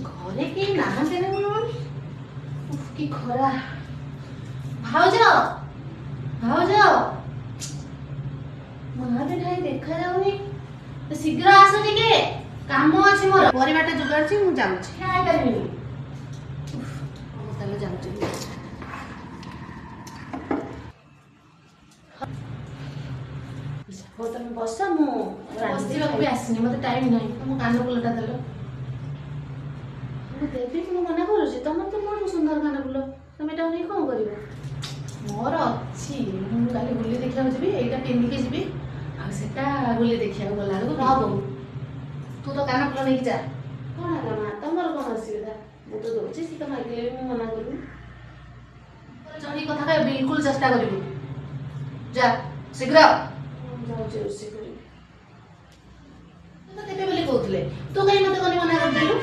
ଘରେ କେହି ନାହାନ୍ତି ନା କଣ? ଉଫ୍, କି ଖରା! ଭାଉଜ, ଭାଉଜ, ମା ବି ନାହିଁ, ଦେଖାଯାଉନି। ଶୀଘ୍ର ଆସ ଟିକେ, କାମ ଅଛି ମୋର। ପରିବାଟା ଯୋଗାଡୁଛି, ମୁଁ ଯାଉଛି, ଖାଇପାରିବିନି। ଉଫ୍, ହଉ ତାହେଲେ ଯାଉଛି। ହଉ ତମେ ବସ, ମୁଁ ବସିବାକୁ ବି ଆସିନି, ମତେ ଟାଇମ୍ ନାହିଁ। ତମ କାନ ଫୁଲଟା ଦେଲ। ମୁଁ ଦେବି, ମୁଁ ମନା କରୁଛି? ତମର ତ ମୋଠୁ ସୁନ୍ଦର କାନ ଫୁଲ, ତମେ ଏଟାକୁ ନେଇ କଣ କରିବ? ମୋର ଅଛି। ମୁଁ କାଲି ବୁଲି ଦେଖିବାକୁ ଯିବି, ଏଇଟା ପିନ୍ଧିକି ଯିବି ଆଉ ସେଟା ବୁଲି ଦେଖିବାକୁ ଗଲା ବେଳକୁ ହବ। ତୁ ତ କାନ ଫୁଲ ନେଇକି ଯା। କଣ ହେଲା ମା, ତମର କଣ ଅସୁବିଧା? ମୁଁ ତ ଦଉଛି, ସେ ତ ମାଗିଲେ ବି ମୁଁ ମନା କରୁନି। ଚଢ଼ିକି କଥା କହିବା ବିଲକୁଲ ଚେଷ୍ଟା କରିବୁ। ଯା ଶୀଘ୍ର, ମୁଁ ଯାଉଛି ରୋଷେଇ କରିବି। ତୁ ତ ଦେବେ ବୋଲି କହୁଥିଲେ, ତୁ କାହିଁ ମତେ କନି ମନା କରିଦେଲୁ?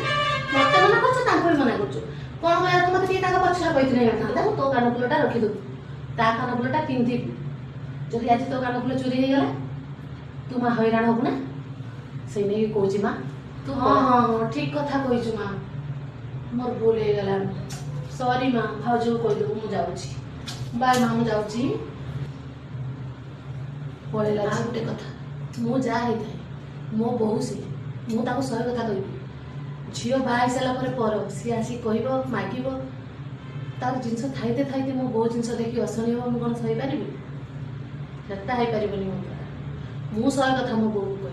ମତେ ମନା କରୁଛୁ, ତାଙ୍କୁ ବି ମନା କରୁଛୁ। କଣ କହିବାକୁ ମତେ ଟିକେ ତାଙ୍କ ପଛରେ କହିଥିଲେ ହେଇଥାନ୍ତା। ତୋ କାନ ଫୁଲଟା ରଖିଦେବୁ, ତା କାନ ଫୁଲଟା ପିନ୍ଧିବୁ। ଯଦି ଆଜି ତୋ କାନ ଫୁଲ ଚୋରି ହେଇଗଲା, ତୁ ମା ହଇରାଣ ହବୁ ନା? ସେଇ ନେଇକି କହୁଛି ମା। ତୁ ହଁ ହଁ ହଁ, ଠିକ କଥା କହିଛୁ ମା, ମୋର ଭୁଲ ହେଇଗଲା, ସରି ମା। ଭାଉଜକୁ କହିଦେବୁ, ମୁଁ ଯାଉଛି। ବାଏ ମା, ମୁଁ ଯାଉଛି। ପଳେଇଲା। ଆଉ ଗୋଟେ କଥା, ମୁଁ ଯାହା ହେଇଥାଏ ମୋ ବୋହୂ ସିଏ, ମୁଁ ତାକୁ ଶହେ କଥା କହିବି। ଝିଅ ବାହା ହେଇସାରିଲା ପରେ ପର, ସିଏ ଆସିକି କହିବ, ମାଗିବ। ତାର ଜିନିଷ ଥାଇତେ ଥାଇତେ ମୋ ବୋହୂ ଜିନିଷ ଦେଖି ଅସହ୍ୟ ହେବ, ମୁଁ କ'ଣ ସହିପାରିବି? ସେଟା ହେଇପାରିବନି ମୋ ଦ୍ୱାରା। ମୁଁ ଶହେ କଥା ମୋ ବୋଉକୁ